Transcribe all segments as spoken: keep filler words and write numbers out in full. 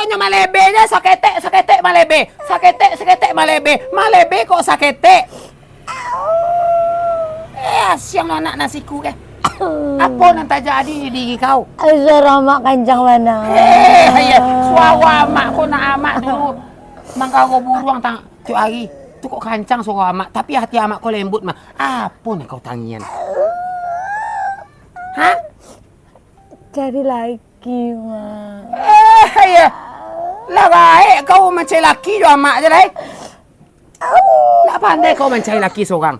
Nyo malebe je, saketek, saketek malebe. Saketek, saketek malebe. Malebe kok saketek. Eh, asiang lo anak nan siku ko. Apo nan tajadi di diri kau? Suaro amak kancang bana. Eh, iyo. Suaro amak ko nak amak dulu. Manggago buruang tang tiok ari. Tu kok kancang suaro amak, tapi hati amak ko lembut mah. Apo nan kau tangian? Ha? Cari laki, Mak. Eh, iyo. Lah gaek kau mancari laki jo amak je lai. Ndak pandai kau mancari laki surang.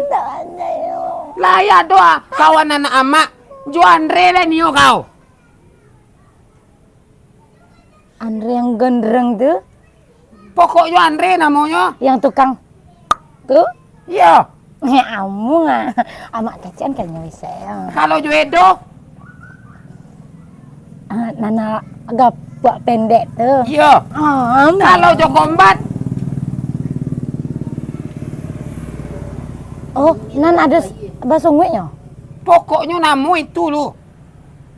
Ndak pandai, yo. Lai ado ah, kawan anak amak, jo Andre lai nio kau. Andre yang gondrong tu? Pokoknyo Andre namonyo. Yang tukang tu? Iyo. Eh, amuah. Amak kecek kan kayaknya bisa, ya. Kalau jo Edo? Ah, nana gapuak pendek tu. Iyo. Ah, amuah. Kalau jo Kombat? Oh, nan ado s-, basunguiknyo? Pokoknyo namo itu lu.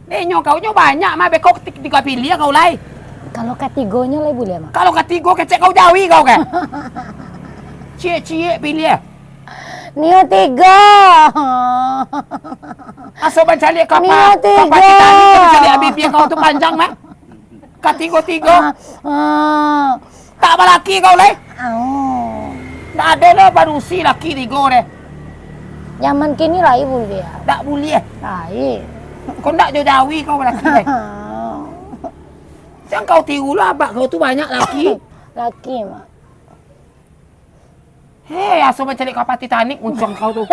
Dek nyo kau nyo banyak mah, beko ti-, tigo piliah kau lai. Kalau katigonyo lai buliah, Mak? Kalau katigo kecek kau jawi kau ke? Ciek-ciek piliah. Nio tigo. Aso bancaliak kapa, Nio tigo. Kapa Titanic, kau bancaliak bibia kau tu panjang mah. Katigo-tigo. Ah, ah. Tak balaki kau lai. Au. Ndak ado lah barusi laki tigo deh. Zaman kini lai buliah. Ndak buliah. Lai. Kau ndak jo jawi kau balaki lai. Jan kau tiru lah, abak kau tu banyak laki. Laki, Mak. Hei, aso bancaliak kapa Titanic muncuang kau tu.